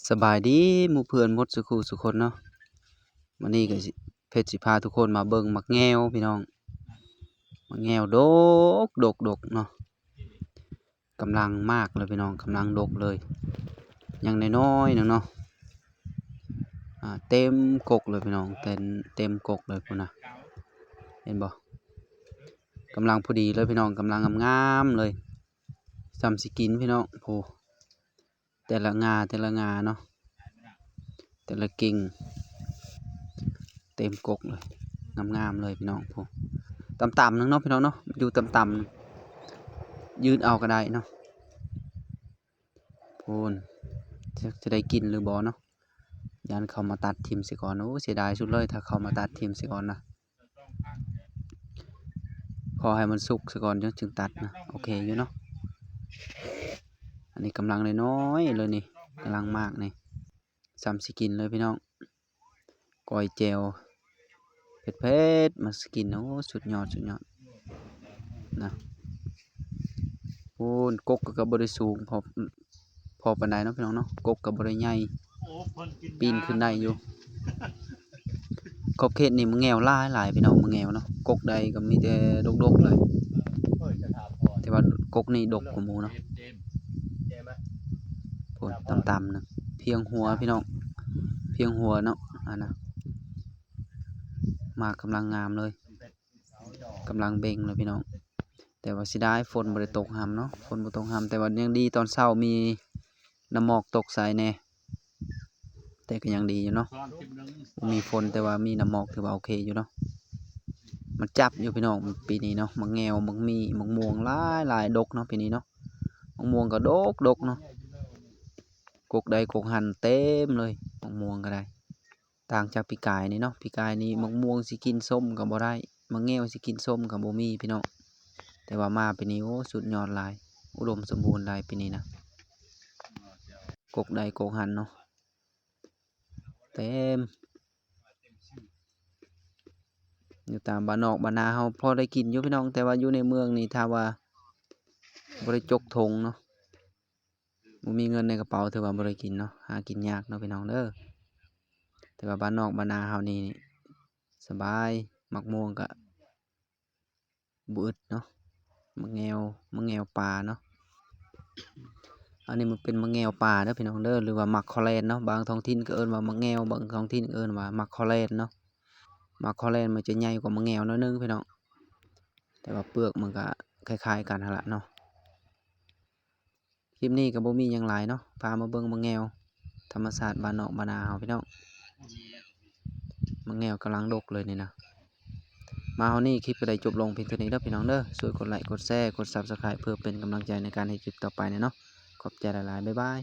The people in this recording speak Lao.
ສະບາຍດີໝູ່ເພື່ອນໝົດສູ່ຄູ່ສູ່ຄົນເນາະ. ມື້ນີ້ກໍຊິ ເພັດຊິພາທຸກຄົນມາເບິ່ງໝາກແງວພີ່ນ້ອງ. ໝາກແງວດົກ ດົກ ດົກເນາະ. ກຳລັງໝາກເລີຍພີ່ນ້ອງ, ກຳລັງດົກເລີຍ. ຍັງນ້ອຍໆໜຶ່ງເນາະ. ອ່າ ເຕັມກົກເລີຍພີ່ນ້ອງ, ເຕັມ ເຕັມກົກເລີຍພຸ້ນນະ. ເຫັນບໍ່? ກຳລັງພໍດີເລີຍພີ່ນ້ອງ, ກຳລັງງາມໆເລີຍ. ສ່ຳຊິກິນພີ່ນ້ອງ. ໂອ້ ແຕ່ລະງ່າ ແຕ່ລະງ່າເນາະ, ແຕ່ລະກິ່ງ ເຕັມກົກເລີຍ, ງາມໆເລີຍພີ່ນ້ອງ. ໂອ້ ຕ່ຳໆໜຶ່ງເນາະພີ່ນ້ອງເນາະ, ຢູ່ຕ່ຳໆ ຢືນເອົາກໍໄດ້ເນາະ. ພຸ້ນ ຈັກຈະໄດ້ກິນຫຼືບໍ່ເນາະ, ຢ້ານເຂົາມາຕັດຖິ້ມເສຍກ່ອນ. ໂອ້ ເສຍດາຍສຸດເລີຍ ຖ້າເຂົາມາຕັດຖິ້ມເສຍກ່ອນນະ. ຂໍໃຫ້ມັນສຸກຊະກ່ອນ ຈັ່ງ ຈຶ່ງຕັດນະ. ໂອເຄຢູ່ເນາະ. ອັນນີ້ກຳລັງນ້ອຍໆເລີຍນີ້, ກຳລັງໝາກນີ້. ສ່ຳຊິກິນເລີຍພີ່ນ້ອງ. ກ້ອຍແຈ່ວເຜັດໆ ມາຊິກິນ. ໂອ້ ສຸດຍອດ ສຸດຍອດນະ. ໂອ້ ກົກກໍ ກໍບໍ່ໄດ້ສູງພໍ ພໍປານໃດເນາະພີ່ນ້ອງເນາະ, ກົກກໍບໍ່ໄດ້ໃຫຍ່, ປີນຂຶ້ນໄດ້ຢູ່. ຂອບເຂດນີ້ໝາກແງວຫຼາຍໆ ພີ່ນ້ອງ, ໝາກແງວເນາະ. ກົກໃດກໍມີແຕ່ດົກໆເລີຍ, ແຕ່ວ່າກົກນີ້ດົກກວ່າໝູ່ເນາະ. ພຸ້ນ ຕ່ຳໆນະ, ພຽງຫົວພີ່ນ້ອງ, ພຽງຫົວເນາະ. ອັນນະ ໝາກກຳລັງງາມເລີຍ. ກຳລັງເບັ່ງເລີຍພີ່ນ້ອງ, ແຕ່ວ່າເສຍດາຍຝົນບໍ່ໄດ້ຕົກຮ່ຳເນາະ, ຝົນບໍ່ຕົກຮ່ຳ. ແຕ່ວ່າຍັງດີຕອນເຊົ້າມີນ້ຳໝອກຕົກໃສ່ແດ່, ແຕ່ກໍຍັງດີຢູ່ເນາະ, ບໍ່ມີຝົນ ແຕ່ວ່າມີນ້ຳໝອກ ຖືວ່າໂອເຄຢູ່ເນາະ. ມັນຈັບຢູ່ພີ່ນ້ອງ ປີນີ້ເນາະ. ໝາກແງວ ໝາກມີ້ ໝາກມ່ວງຫຼາຍໆ ດົກເນາະປີນີ້ເນາະ. ໝາກມ່ວງກໍດົກໆເນາະ, ກົກໃດກົກຫັ້ນເຕັມເລີຍ, ໝາກມ່ວງກໍໄດ້. ຕ່າງຈາກປີກາຍນີ້ເນາະ, ປີກາຍນີ້ໝາກມ່ວງຊິກິນ ສົ້ມກໍບໍ່ໄດ້, ໝາກແງວຊິກິນ ສົ້ມກໍບໍ່ມີພີ່ນ້ອງ. ແຕ່ວ່າມາປີນີ້ ໂອ້ ສຸດຍອດຫຼາຍ, ອຸດົມສົມບູນຫຼາຍປີນີ້ນະ. ກົກໃດກົກຫັ້ນເນາະ, ເຕັມ. ຢູ່ຕາມບ້ານນອກບ້ານນາເຮົາພໍໄດ້ກິນຢູ່ພີ່ນ້ອງ, ແຕ່ວ່າຢູ່ໃນເມືອງນີ້ ຖ້າວ່າບໍ່ໄດ້ຈົກຖົງເນາະ, ບໍ່ມີເງິນໃນກະເປົາ ຖືວ່າບໍ່ໄດ້ກິນເນາະ, ຫາກິນຍາກເນາະພີ່ນ້ອງເດີ. ແຕ່ວ່າບ້ານນອກບ້ານນາເຮົານີ້ສະບາຍ, ໝາກມ່ວງກະບໍ່ອຶດເນາະ. ໝາກແງວ ໝາກແງວປ່າເນາະ. ອັນນີ້ມັນເປັນໝາກແງວປ່າເດີພີ່ນ້ອງເດີ, ຫຼືວ່າໝາກຄໍແລນເນາະ. ບາງທ້ອງຖິ່ນກໍເອີ້ນວ່າໝາກແງວ, ບາງທ້ອງຖິ່ນກໍເອີ້ນວ່າໝາກຄໍແລນເນາະ. ໝາກຄໍແລນມັນຈະໃຫຍ່ກວ່າໝາກແງວໜ້ອຍໜຶ່ງພີ່ນ້ອງ, ແຕ່ວ່າເປືອກມັນກະຄ້າຍໆກັນຫັ້ນລະເນາະ. ຄລິບນີ້ກໍບໍ່ມີຫຍັງຫຼາຍເນາະ, ພາມາເບິ່ງໝາກແງວທຳມະຊາດບ້ານນອກບ້ານນາເຮົາພີ່ນ້ອງ. ໝາກແງວກຳລັງດົກເລີຍນີ້ນະ. ມາຮອດນີ້ຄລິບກໍໄດ້ຈົບລົງພຽງເທົ່ານີ້ເດີພີ່ນ້ອງເດີ. ຊ່ວຍກົດໄລ ກົດແຊ ກົດ Subscribe ເພື່ອເປັນກຳລັງໃຈໃນການເຮັດຄລິບຕໍ່ໄປແດ່ເນາະ. ຂອບໃຈຫຼາຍໆ, ບາຍບາຍ.